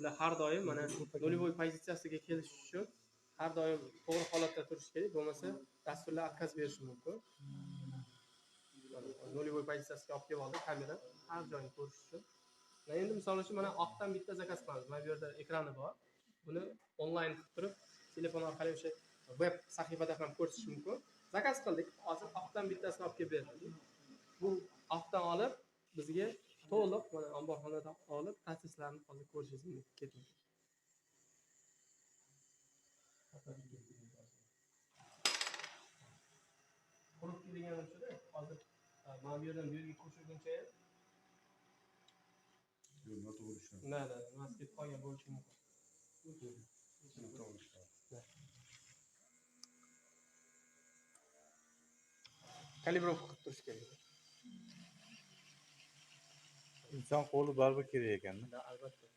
Bular har doim mana нулевой pozitsiyasiga kelish uchun har doim to'g'ri holatda turishi kerak, bo'lmasa dasturlar отказ berishi mumkin. Нулевой pozitsiyasiga olib kelib oldi kamera har joyini ko'rish uchun. Mana endi misol uchun mana oqdan bitta zakaz qilamiz. Mana bu yerda ekrani bor. Buni onlayn qilib turib, telefon orqali o'sha web sahifada ham ko'rsatish mumkin. Zakaz qildik. Hozir oqdan bittasini olib kelib berdi. Bu oqdan olib bizga to'liq mana omborxonadan olib protsesslarni hozir ko'rishingiz mumkin. Qurib deganim shuda, hozir mana bu yerdan bu yerga ko'chirguncha ham Yo'q, noto'g'ri ishlanadi. Da, da, nimasi ketib qolgan bo'lishi mumkin. Noto'g'ri ishlanadi. Kalibrovka qilib turish kerak. Inson qo'li baribir kerak ekanda. Da, albatta.